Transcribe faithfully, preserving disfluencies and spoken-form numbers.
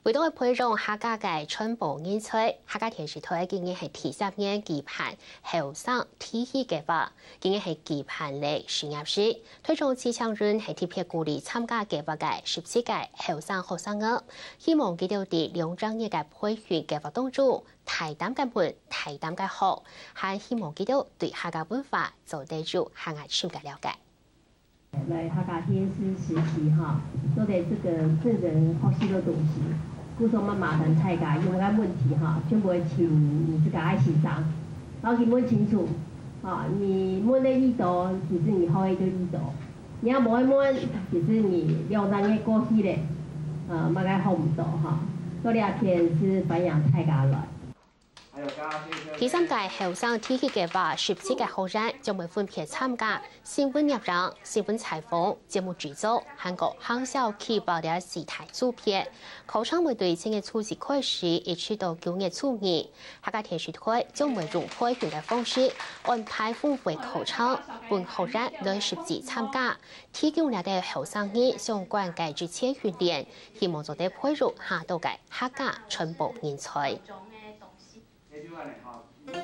為著愛培養客家个傳播人才，客家電視台今年係第十年舉辦後生第一計畫，今年係舉辦了十二屆，台中市青年係特別鼓勵參加計畫个十七個後生學生仔，希望佢兜在兩隻月个培訓計畫當中，大膽个問，大膽个學，還希望佢兜對客家文化做得有較深个了解。 來客家電視實習哈，做得這個真正學習个東西。故所嘛麻煩大家，有麼个問題哈，全部會請你自家个先生，然後去問清楚。哈，你問个已多，其實你學个就已多。你若無愛問，其實你兩三年過去咧，呃，麼个學毋到哈。所以這片係歡迎大家來。 第三屆後生第一計畫十七個學員將會分別參加新聞攝影、新聞採訪、節目製作，還過行銷企劃這四大組別。課程會對七月初一開始，一直到九月初二。客家電視台將會用培訓个方式安排豐富个課程，分學員來實際參加，提供這兜後生人相關个職前訓練，希望做得培育下一代个客家傳播人才。